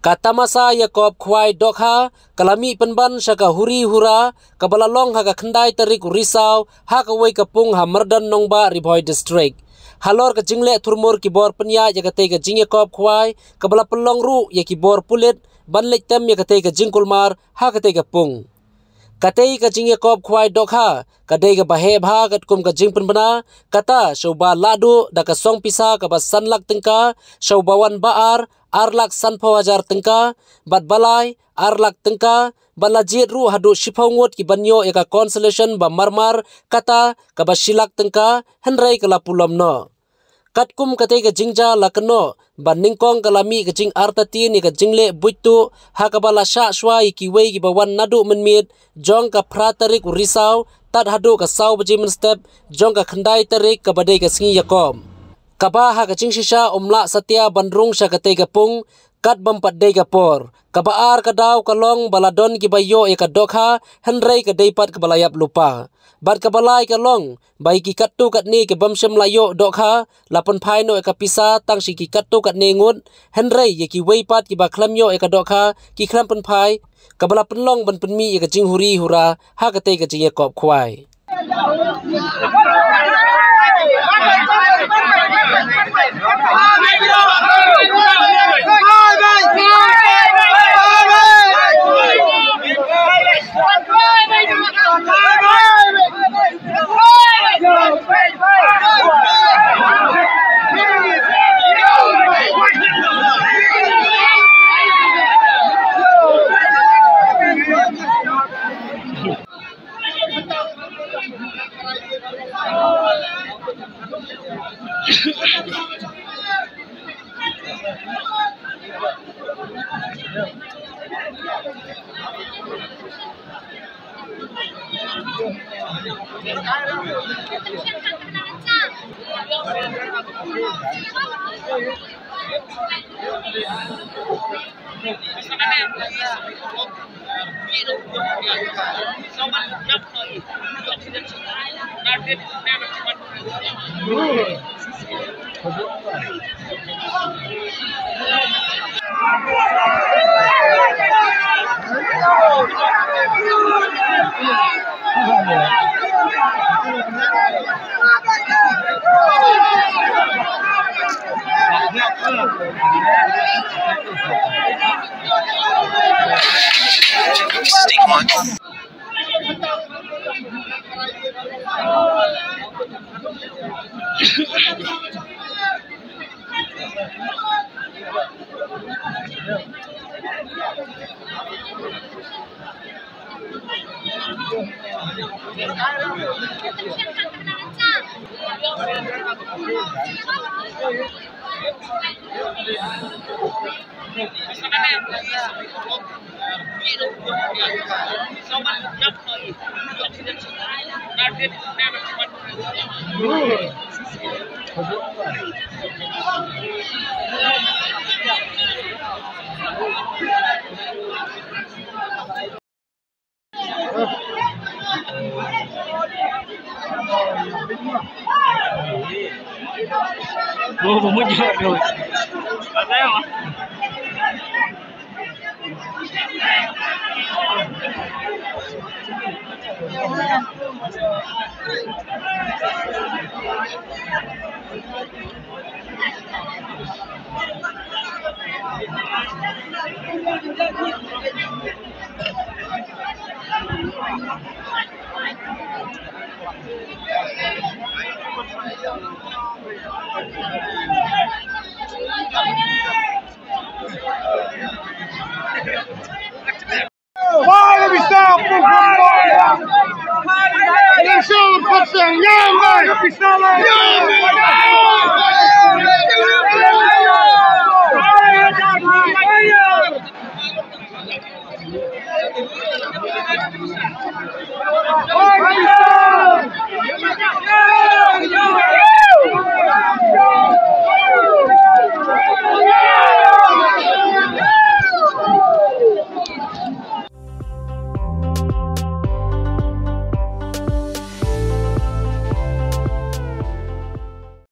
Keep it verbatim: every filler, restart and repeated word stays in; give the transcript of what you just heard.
Ka tamasa ïakop khwai dohkha ka la mih pynban sha ka huri hura kaba la long ha ka khyndai tarik u Risaw ha kawei ka pung ha Myrdan Nongbah, Ri Bhoi District. Halor ka jingleh thurmur ki bor pynïaid ïa katei ka jingïakop khwai kaba la pynlong ruh ïa ki bor pulit ban leit tem ïa katei ka jingkulmar ha katei ka pung. Katei ka jingïakop khwai dohkha ka dei kaba heh bha katkum ka jingpynbna, kata sha uba lah duh da ka song pisa kaba san lak tyngka, sha uba wan ba ar, ar lak sanphew hajar tyngka, bad ba lai, ar lak tyngka, bad la jied ruh haduh shiphew ngut ki ban ïoh ïa ka consolation ba marmar, kata kaba shi lak tyngka, hynrei ka la pulom noh. Katkum katei ka jingjia la kynnoh ba nyngkong ka la mih ka jingartatien ïa ka jingleh buit tuh ha kaba la shah shuwa ïa kiwei kiba wan naduh mynmiet jong ka phra tarik u Risaw tad haduh ka saw baje mynstep jong ka khyndai tarik kaba dei ka sngi ïakop. Kaba ha ka jingshisha um lah satia ban rung sha katei ka pung kat bym pat dei ka por. Kaba ar ka daw ka long ba la don kiba ïoh ïa ka dohkha hynrei ka dei pat kaba la ïap lypa. Bad kaba lai ka long ba ïa ki katto katne ki bym shym la ïoh dohkha la pynphai noh ïa ka pisa tang sha ki katto katne ngut, hynrei ïa kiwei pat kiba khlem ïoh ïa ka dohkha ki khlem pynphai, kaba la pynlong ban pynmih ïa ka jinghuri hura ha katei ka jingïakop khwai.